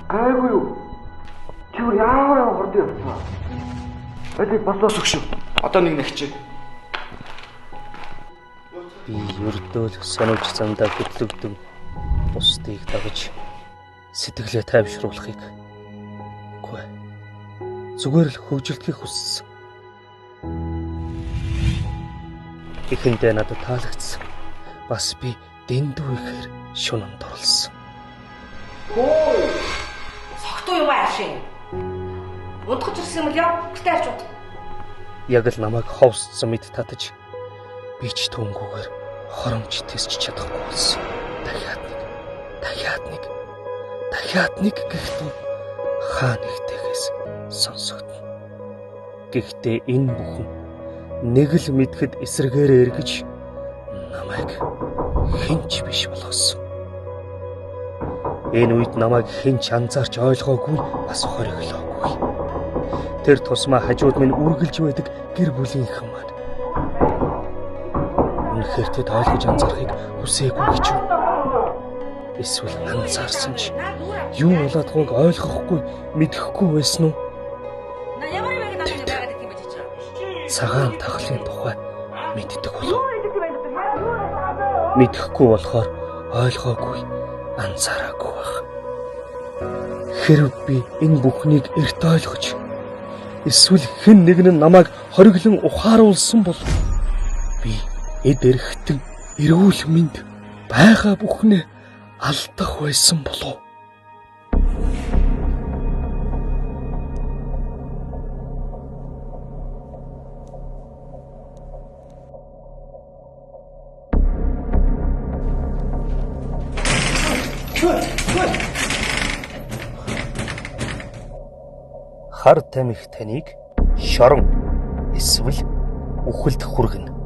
Гайгүй юу? Чи бүр ямар ямар хурдан явцсан. Алиг бас бас өгшөө. Одоо нэг нэгчээ. Би ердөөл сониуч замдаа хөдлөгдөв бусдыг дагаж сэтгэлээ тайвшруулахыг үгүй зүгээр л хөгжилдөхийг хүссэн. Эхэндээ надад таалагдсан. Бас би дэндүү ихээр шунан дурлсан. Хөө. Согтуу юм аашин. Унтах ирсэн юм л яа. Гэртээ арч ут. Яг л намайг ховсцсон мэт татаж би ч түнгүүгээр хоромж тэсч чадахгүй болсон. Дахиад нэг, дахиад нэг, дахиад нэг гэх дуу хаа нэгтэйгээс сонсогдно. Гэхдээ энэ бүхэн нэг л мэдхэд эсрэгээр эргэж намайг хэн ч биш болгосон. Энэ үед намайг хэн ч анзаарч ойлгоогүй, бас хориглоогүй. Тэр тусмаа хажууд минь үргэлж байдаг гэр бүлийнхэн маань. Үнэхээр тэд ойлгож анзаарахыг хүсээгүй гэж үү? Эсвэл анзаарсан ч юу болоодгүйг ойлгохгүй, мэдэхгүй байсан уу? Тэд цагаан тахлын тухай мэддэг болов. Мэдэхгүй болохоор ойлгоогүй, анзаараагүй байх. Хэрв би энэ бүхнийг эрт ойлгож, эсвэл хэн нэг нь намайг хориглон ухааруулсан бол би эд эрхтэн эрүүл мэнд байгаа бүхнээ алдах байсан болов. Хар тамхи таныг шорон эсвэл үхэлд хүргэнэ.